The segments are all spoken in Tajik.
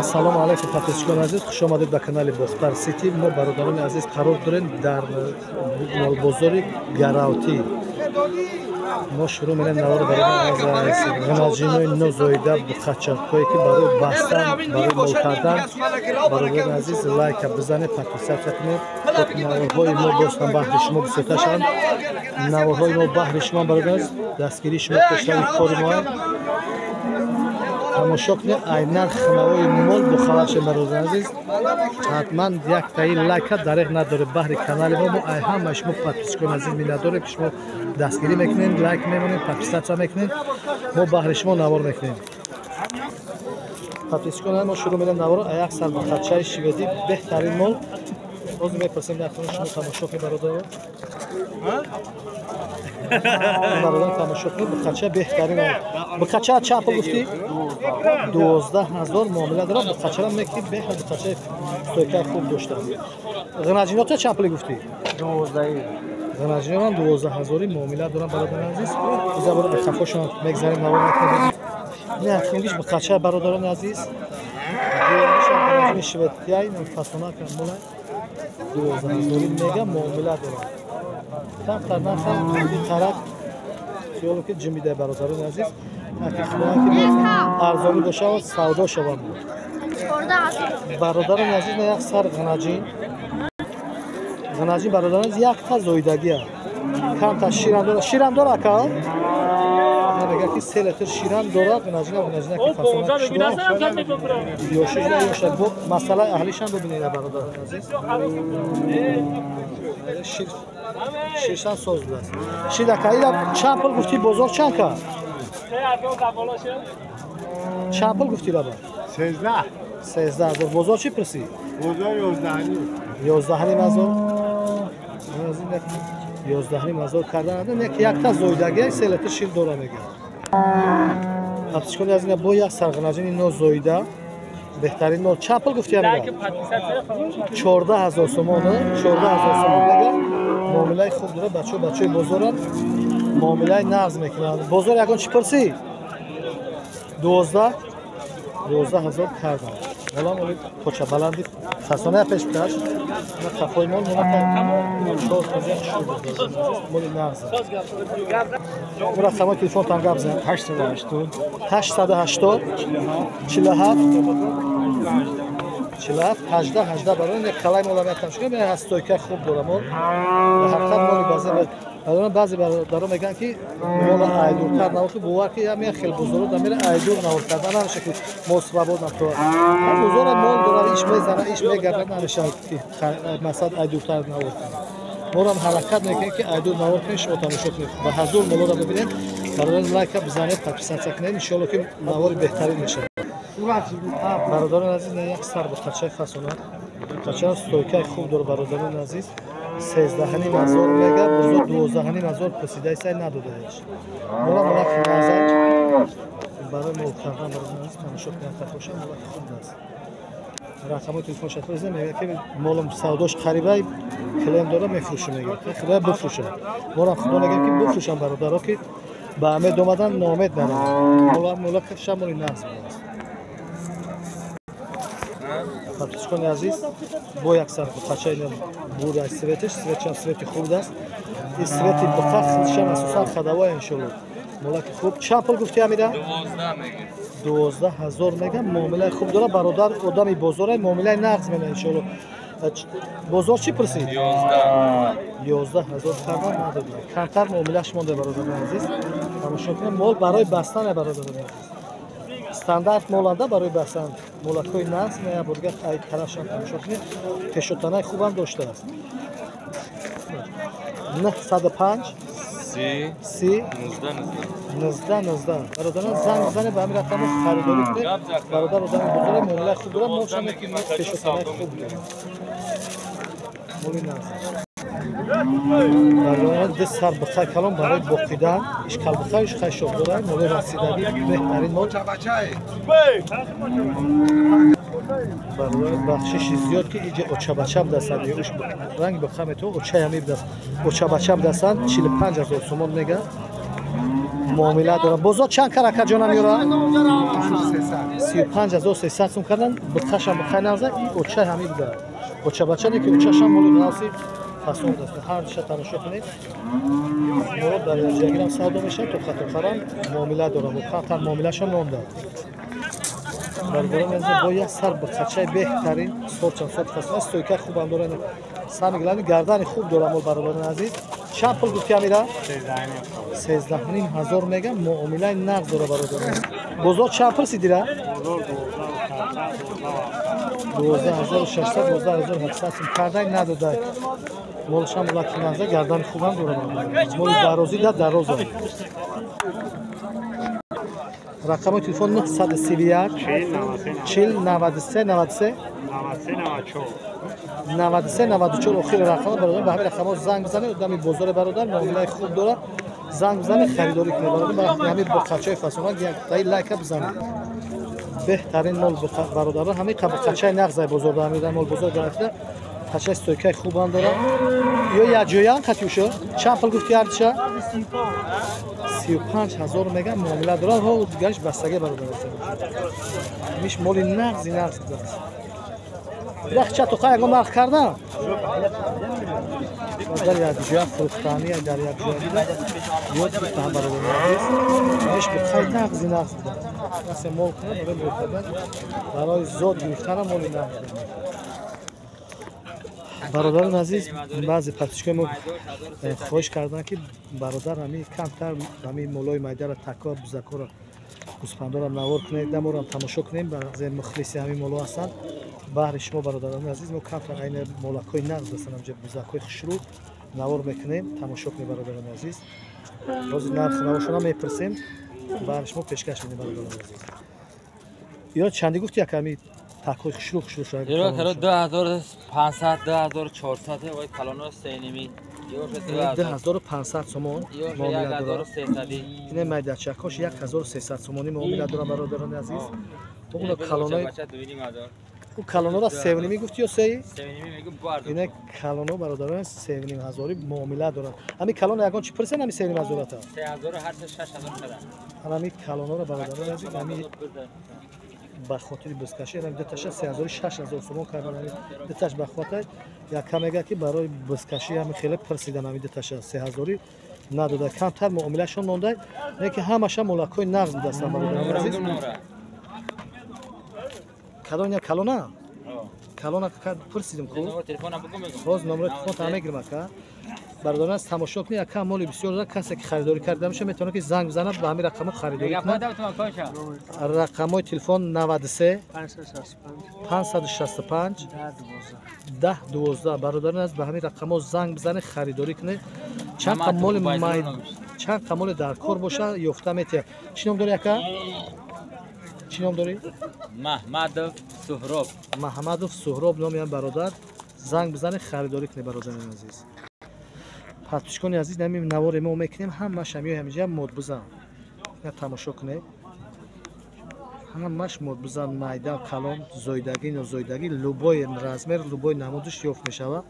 Ассалому алайкум, подписчикони азиз, хуш омадед ба канали Бохтар Сити. Мо, бародарони азиз, қарор дорем дар молбозори Гаравтӣ. Мо шурӯъ менем навори, бародарони азиз, ғанаҷинои нозоида, буқачакҳое, ки барои бастан, барои мол кардан. Бародарони азиз, лайка бизанед, подписаться кунед, то наворҳои мо боз ҳам баҳри шумо бисёртар шаванд. Наворҳои мо баҳри шумо, бародарони азиз, дастгирии шумо пешрави кори мо. Тамошо кунед, айнан хунавои мол бохабар шед. Бародарони азиз, ҳатман яктаи лайка дареғ надоред баҳри канали мо. Мо ай ҳамаи шумо, подписчикони азиз, миннатдорем, ки шумо дастгирӣ мекунед, лайк мемонед, подписаться мекунед, мо баҳри шумо навор мекунем. Подписчикони, мо шурӯъ менем наворо а як сар буқачаи шведӣ, беҳтарин мол. Ҳозир мепурсем нархони, шумо тамошо кунед, бародаро. Бародарон, тамошо кунед, буқача беҳтарин. Буқача чанд пул гуфтӣ? 12 000 муомила дорад. Буқачара меки беҳад буқачаи стойкаи хуб доштааст. Ғанаҷинота чанд пули гуфтӣ? Ғанаҷинотам 12 000-и муомила дорам, бародарони азиз. Изабор хафошон мегзарем, навор мекунем. Якумгиш буқача, бародарони азиз, дуюмгишам шведияй фасонака мола 12 000-и мега, муомила дорад. Камтар нархам тараф хиёло ки ҷимида, бародарони азиз, аки худоам ки арзонӣ бошавад, савдо шавад. Бародарони азиз, на як сар ғанаҷин. Ғанаҷин, бародарони азиз, якта зоидагия, камтар ширам дора. Ширам дора, ака? Мега ки 3 литр ширам дора. Ғанаҷина, ғанаҷина ки фасона ёшиш ёша. Бо масъалаи аҳлишам бибинед, бародарони азиз, шир, ширшан соз будааст. Шир, ака, ила чанд пул гуфтӣ? Бозор чанд ка? Чанд пул гуфтӣ, баба? 13. 13 000. Бозор чӣ пурсӣ? Бозор 11.5. 11.5 ҳазор, 11.5 ҳазор кардан. Якта зоидагия, 3 литр шир дора, мега. Подписчикони азиз, бо як сарғанаҷини нозоида, беҳтарин мол. Чанд пул гуфтӣ, амига? 14 000 сомон, 14 000 сомон мега, муомилаи хуб дора. Бачаҳо, бачаҳои бозоранд, муомилаи нағз мекунанд. Бозор ягон чӣ пурсӣ? 12, 12 000 кардам. Молам оли поча баланди фасоная пеш бикаш. Қафои мол чор моли нағз. Рақамои телефонтан гап зан. 880. 880 47 47 18 18. Барои як калай мола мекам шуд, ҳаст, стойкаи хуб дора мол. Ҳақиқат моли баъзе бародарон, баъзе бародарон мегӯянд, ки мола айдуртар навохи. Бовар ки ям хел бозоро да мера, айдур навор карда намеша, ки мол свободно то бозора мол дорад, иш мезана, иш мегардад, намешавад ки масалан айдуртар навор кунад. Морам ҳаракат мекунем, ки айдур навор кунем, шумо тамошо кунед, ба ҳазур молоро бибинед. Бародарон, лайка бизанед, подписаться кунед, иншоалло ки навори беҳтарин мешавад. Бародарони азиз, на як сар буқачаи фасона. Буқача стойкаи хуб дор, бародарони азиз, 13.5 ҳазор мега, бозор 12.5 ҳазор пурсидаи, сай надодаеш. Мола молаки назар барои мол кардан, бародарони азиз, тамошо кунед, тафоша молаки хуб аст. Рақамои телефон шатпурсида, мега ки молам савдош қарибай, клиент дора, мефурӯшам, мега. Худоя бифурӯшам. Морам худо мегӯем, ки бифурӯшам, бародаро, ки ба амед омадан ноумед нараванд. Мола молаки шамоли нағз будааст. Подписчикони азиз, бо як сар буқачаи бура, цветаш, цветшам цвети хуб аст. И цвети буқа худшам асосан хадавоя, иншолло. Молаки хуб. Чанд пул гуфтӣ, амира? 12 000 мега, муомилаи хуб дора. Бародар одами бозора, муомилаи нағз мена, иншолло. Бозор чӣ пурсид? 11 000 кардан, надодем. Камтар муомилаш монда, бародарони азиз. Тамошо кунем, мол барои бастане, бародарони азиз. Стандарт моланда барои бастан, молакҳои нағз. Ная бурга ай тарафшам тамошо кунед, пешотанаи хубам доштааст. 905 30 19 19. Бародарон, занг бизанед ба ҳамин рақамо, харидорӣ кунед. Бародар одами бозора, муомилаи хуб дорад, молшам пешотанаи хуб дорад, моли нағз. Бародарон, ду сар буқаи калон барои боқидан, иш калбуқа, иш хашоб дорад, моли расидагӣ, беҳтарин мол. Бародарон, бахшиши зиёд, ки иҷа очабача будастанд, иш ранги буқа метавон очая мебудаст, очабача будастанд, 45 000 сомон мега. Муомила дорам. Бозор чанд кар ака ҷонам ёра? 35300 сум кардан. Биқашам биқай нағза и оча ҳами буда. Оча бача не ки очашам моли нағзи фасон аст. Ҳар диша тамошо кунед. Моро дар якҷоягирам савдо мешавад, тоқа тоқарам муомила дорам. Камтар муомилашон монда. Бародарон азиз, бо як сар биқачаи беҳтарин сорчам сорт фасон стойка хубам дорад. Сами главни гардани хуб дорам мол бародарон азиз. Чанд пул гуфти амира? 13 500 мегам муомилаи нағз дора бародарон. Бозор чанд пул сидира? 12600 12700 сум кардай надодай. Молшам лаки нағза гардани хубам дора бародарон. Моли дарозӣ да дароза. Рақами телефон 931 40 93 93 93 94 охири рақам бародар. Ба ҳамин рақамҳо занг бизанед. Одами бозори бародар муомилаи хуб дорад. Занг бизанед, харидорӣ кунед бародар. Ба ҳамин буқачаи фасонак яктаи лайка бизанед. Беҳтарин мол бародарон. Ҳамин буқачаи нағзаи бозор дар ҳамин мол бозор гирифта. Қачаи стойкаи хубам дорад. Ё якҷояам қатюшо? Чанд пул гуфти ҳардиша? 35000 мегам муомила дорад. Ҳо дигараш бастагӣ бародар. Миш моли нағзи нағз будааст. Рахча то қай ягон нарх кардам? Дар як ҷоя фурӯхтани, дар як ҷоя дида ёд гирифтаам бародарони азиз. Миш бихай нағзи нағз будааст. Касе мол кунад барои мол кардан, барои зод гирифтанам моли нағз будааст. Бародарони азиз, баъзе подписчикои мо хоҳиш карданд ки бародар ҳамин камтар ҳамин молои майдара такор бузакора гӯспандорам навор кунед, даморам тамошо кунем. Баъзе мухлиси ҳамин моло ҳастанд. Баҳри шумо бародарони азиз мо камтар айна молакҳои нағз ҳастанд, ҳамҷа бузакҳои хушрӯ навор мекунем, тамошо кунем бародарони азиз. Ҳозир нархи наворшона мепурсем, баҳри шумо пешкаш медем бародарони азиз. Ё чанди гуфти як ҳамин такҳои хушрӯ хушрӯ шуд? Ё 2500 2400 вай калоно 3.5 2500 сомон муомила дорад. Ин майдачакҳош 1300 сомонӣ муомила дорад бародарони азиз. Уна калонои у калонора 3.5 гуфти ё 3? 3.5 Ина калоно бародарон 3.5 ҳазори муомила дорад. Ҳамин калоно ягон чӣ пурсен ҳамин 3.5 ҳазората? 3800 6000 шуда. Ҳамин калонора бародарон азиз ҳамин ба хотири бузкашӣ ҳамин дуташа 3000 6000 сомон кардан. Ҳамин дуташ ба хотир яка мегӯяд ки барои бузкашӣ ҳамин хеле пурсидан ҳамин дуташа 3000 надода. Камтар муомилашон монда, лекин ҳамаша молакҳои нағз будастанд бародарони азиз. Калон я калона? Калона пурсидим ку? Ҳоз номери телефон та мегирам ака. Бародарон аз тамошо кунед, яка моли бисёр дорад. Касе ки харидорӣ карда мешавад метавонад ки занг бизанад ба ҳамин рақамҳо харидорӣ кунад. Рақамҳои телефон 93 565 10 12. Бародарон аз ба ҳамин рақамҳо занг бизанед, харидорӣ кунед. Чанд моли чанд моли дар кор бошад ёфта метиҳад. Чӣ ном дорӣ ака? Чӣ ном дорӣ? Маҳмадов Суҳроб. Маҳмадов Суҳроб номи ҳам бародар. Занг бизанед, харидорӣ кунед бародарони азиз. Подписчикони азиз, ҳамин навори мо мекунем, ҳамаш ҳамиё ҳамиҷа модбузан. Ина тамошо кунед. Ҳамаш модбузан, майда, калон, зоидагӣ, нозоидагӣ, любой размер, любой намудиш ёфт мешавад.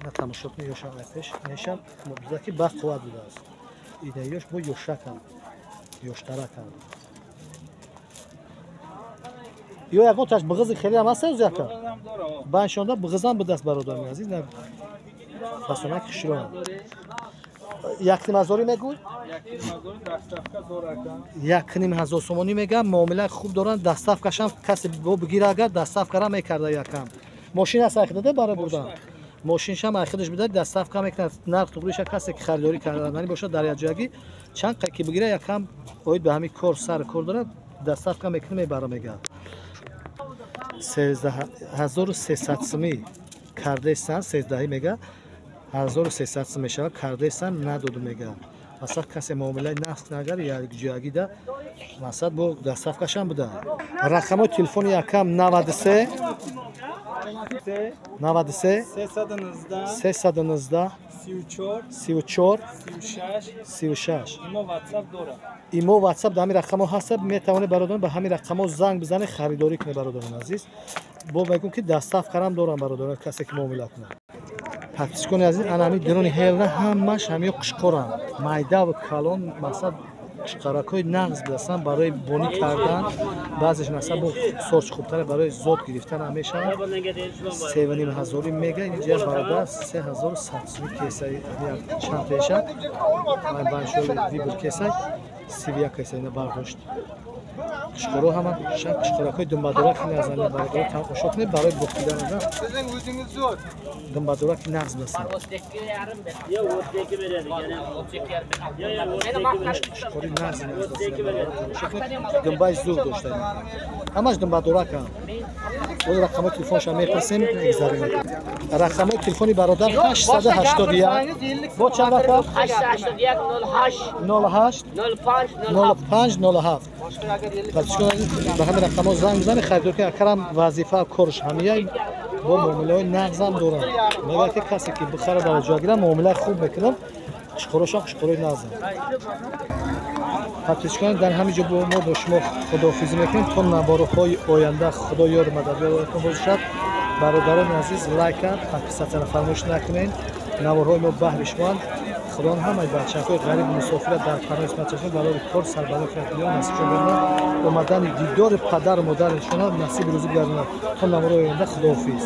Ина тамошо кунед, ёшам пеш мешам модбузаки ба қувват будааст. Ина ёш бо ёшакам, ёштаракам. Ё ягон таш бағизи хеле ҳам ҳаст ӯз яка? Баншонда бағизам будааст бародарони азиз. Фасонак хушрӯ. 1.5 ҳазорӣ мегӯй? 1.5 ҳазор сомонӣ мегӯям, муомилаи хуб доранд, доставкашам касе бо бигира агар доставкара мекарда якам. Мошин аст айхидаде барои бурдан? Мошиншам айхидаш бида доставка мекунад. Нарх туғриша касе ки харидорӣ карданӣ бошад дар якҷоягӣ чанд ки бигира якам оид ба ҳамин кор сар кор дорад, доставка мекунад мебара мегӯяд. 13300 сомӣ кардесан, 13 мега 1300 сом мешавад, кардесан надоду мега. Масалан касе муомилаи нақд нагар якҷоягида масалан бо доставкашам буда. Рақамҳои телефони якам 93 93 319 34 36. Имо WhatsApp дар ҳамин рақамҳо ҳаст, метавонед бародарон ба ҳамин рақамҳо занг бизанед, харидорӣ кунед бародарон азиз. Бо мегӯм ки доставкарам дорам бародарон, касе ки муомила кунад. Подписчикони азиз, ана ҳамин дирони ҳелна ҳамаш ҳамиё қушқоранд. Майдаву калон, масалан Қушқаракҳои нағз будастанд барои бонӣ кардан. Баъзеш масалан бо сорч хубтаре барои зод гирифтан ҳам мешавад. 3,5 ҳазори мега инҷа бародар 3100 суми кесаи чанд теша баншои вибр кесай 31 кесай ина бардошт. Қушқоро ҳама қушқоракҳои думбадорак назани бародар тамошо кунед барои бохтидан думбадорак нағз будастанд. Қушқори нағз будастанд. Думбаи зур дошта ҳамаш думбадоракам. Боз рақамҳои телефоншам мепурсем, мегзарем. Рақамҳои телефони бародар 881 бо чанд рақам? 881 08 08 05 05 07. Ба ҳамин рақамҳо занг бизанед, харидор ки акарам вазифа корш ҳамияй бо муомилаҳои нағзам дорам. Мегӯяд ки касе ки бихара дар ҷо гирам муомилаи хуб мекунам. Қушқорошам қушқорои нағзам. Подписчикон дар ҳамин ҷо мо бо шумо худоҳофизӣ мекунем то наворҳои оянда. Худо ёру мададёртон бошад. Бародарони азиз, лайка, подписатсияро фаромӯш накунед. Наворҳои мо баҳри шумоанд. Худо ҳамаи бачаҳои ғариб мусофира дар паноҳи исматчашон барои кор сарбаланд кунад. Насибшон бигардонад. Омадани дидори падару модарашонам насиби рӯзӣ бигардонад. То наворҳои оянда худоҳофиз.